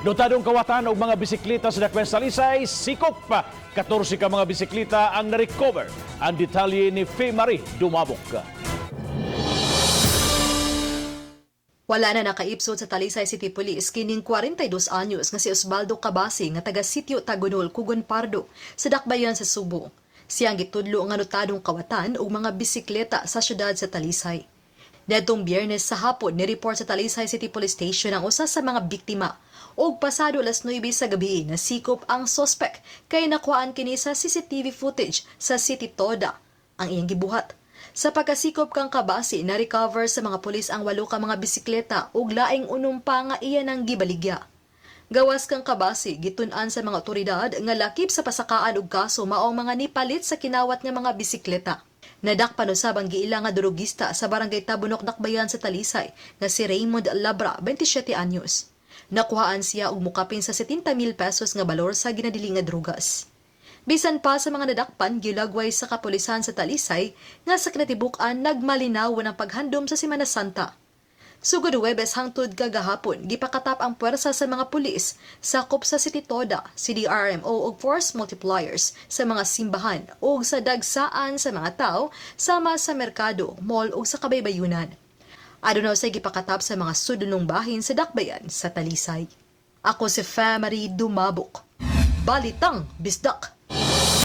Notadong kawatan og mga bisikleta sa Dakbayan sa Talisay, sikop pa. 14 ka mga bisikleta ang na-recover. Ang detalye ni Faye Marie Dumabok. Wala na nakaipsod sa Talisay City Police kining 42 anyos nga si Osvaldo Cabasi nga taga Sitio Tagunol, Kugon Pardo sa Dakbayan sa Subo. Siyang gitudlo nga notadong kawatan og mga bisikleta sa syudad sa Talisay. Niadtong Biyernes sa hapon, ni-report sa Talisay City Police Station ang usa sa mga biktima. Og pasado alas 9 sa gabi, nasikop ang sospek kay nakuhaan kini sa CCTV footage sa City Toda ang iyang gibuhat. Sa pagkasikop kang Kabasi, na-recover sa mga pulis ang walo ka mga bisikleta ug laing unom pa nga iya nang gibaligya. Gawas kang Kabasi, gitun-an sa mga otoridad nga lakip sa pasakaan og kaso mao ang mga nipalit sa kinawat nga mga bisikleta. Nadakpan usab ang giila nga durugista sa Barangay Tabunok, Dakbayan sa Talisay nga si Raymond Labra, 27 anyos. Nakuhaan siya og mukapin sa 70 mil pesos nga balor sa ginadili nga drugas. Bisan pa sa mga nadakpan, gilagway sa kapulisan sa Talisay nga sa kinatibuk-an nagmalinaw ang paghandom sa Semana Santa. Sugod Huwebes hangtod kagahapon, gipakatap ang puwersa sa mga pulis, sakop sa City Toda, CDRMO ug force multipliers sa mga simbahan ug sa dagsaan sa mga tao sama sa merkado, mall ug sa kabaybayunan. Aduna usay gipakatap sa mga sudlonong bahin sa Dakbayan sa Talisay. Ako si Famary Dumabok. Balitang Bisdak.